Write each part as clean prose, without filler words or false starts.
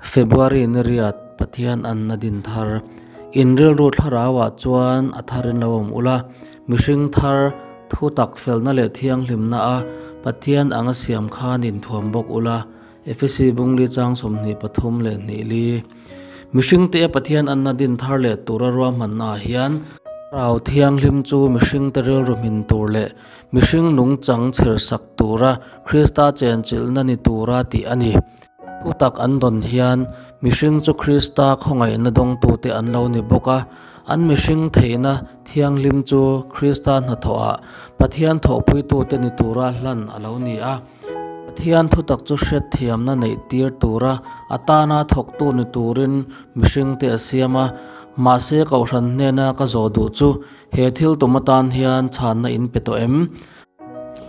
February ni riat Pathian anna din thar. In rilru thlarauah chuan a tharin lo awm ula, mihring thar, thu tak felna leh thianghlimna a Pathian anga siam khan inthuam bawk ula, Efesi bungli chang 23 leh hnih li. Mihringte a Pathian anna din thar leh tura ruahmannaah hian, Thlarau Thianghlim chu mihringte rilru hmin tur leh mihring nungchang chhersak tura Krista chenchilhna ni tura tih a ni. Thutak an dawn hian mihring chu Krista khawngaihna dawngtute an lo ni bawk a, an mihring theihna thianghlim chu Krista hnathawhah Pathian thawhpuitute ni tura hlan a lo ni a. Pathian thutak chu hriatthiamna neih tir tura a tana thawktu ni turin mihringte a siam a, mahse Kohhran hnena ka zawh duh chu he thil tum atan hian chhanna in pe tawh em?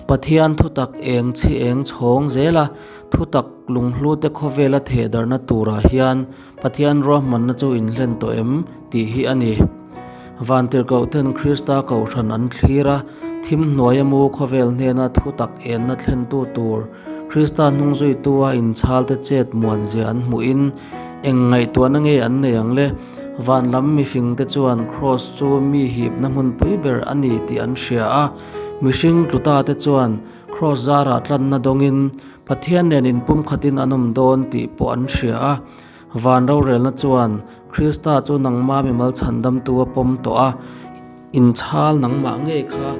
Pathian thutak eng chhi eng chhawng zela thutak lunghlute khawvela thehdarhna turah hian Pathian ruahmanna chu inhlen tawh em tih hi a ni. Vantirhkohten Krista kohhran an thlir a, thim hnuaia mu khawvel hnena thutak enna thlentu tur Krista hnungzuitua inchhalte chet muanzia an hmuhin eng ngaihtuahna nge an nei ang le? Van lam mifingte chuan Kraws chu mi hipna hmunpui ber a ni tih an hria a. Mihring tluta te chuan Kraws zarah tlanna dawngin Pathian nen inpumkhatin an awm dawn tih pawh an hria a. Van rorelna chuan Krista chu nangma mimal chhandamtu a pawm tawh a, inchhal nangmah ngei kha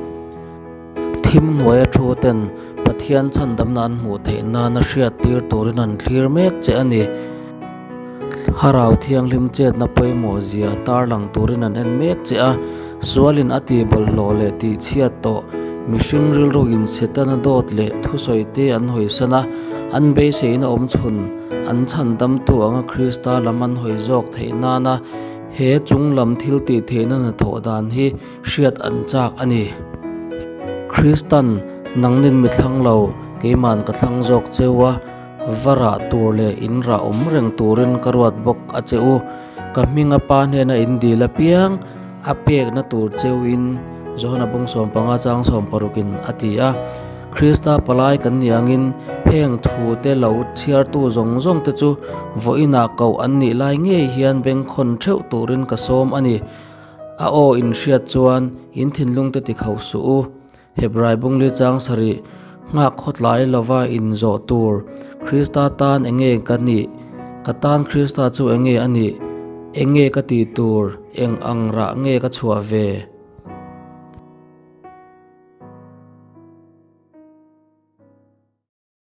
thim hnuaia thu ten Pathian chhandamna an hmuh theih nana hriattir turin an thlir mek che a ni. Thlarau Thianghlim chetna pawimawh zia tarlang turin an en mek che a, sualin a tih bawlhhlawh leh tih chhiat tawh mihring rilru in Setana dawt leh thusawi te an hawisan a, an beiseina awm chhun an chhandamtu anga Krista lam an hawi zawk theih nana he chung lam thil tih theihna hnathawh dan hi hriat an chak a ni. Kristan nangnin mi thlang lo, keiman ka thlang zawk cheu a. Va rah tur leh in rah awm reng turin ka ruat bawk a che u. Ka hminga pa hnena in dil apiang a pekna tur cheu in Johana bung 15 chang 60 in a ti a. Krista palai kan nih angin heng thu te lo chhiartu zawng zawng te chu vawiinah koh an nih lai ngei hian bengkhawn theuh turin ka sawm a ni. A aw in hriat chuan in thinlung te tikhauh suh u. Hebrai bungli chang sarih nghak khawtlai lova inzawh tur Krista tan enge ka nih? Ka tan Krista chu enge a nih? Enge ka tih tur? Eng ang rah nge ka chhuah ve?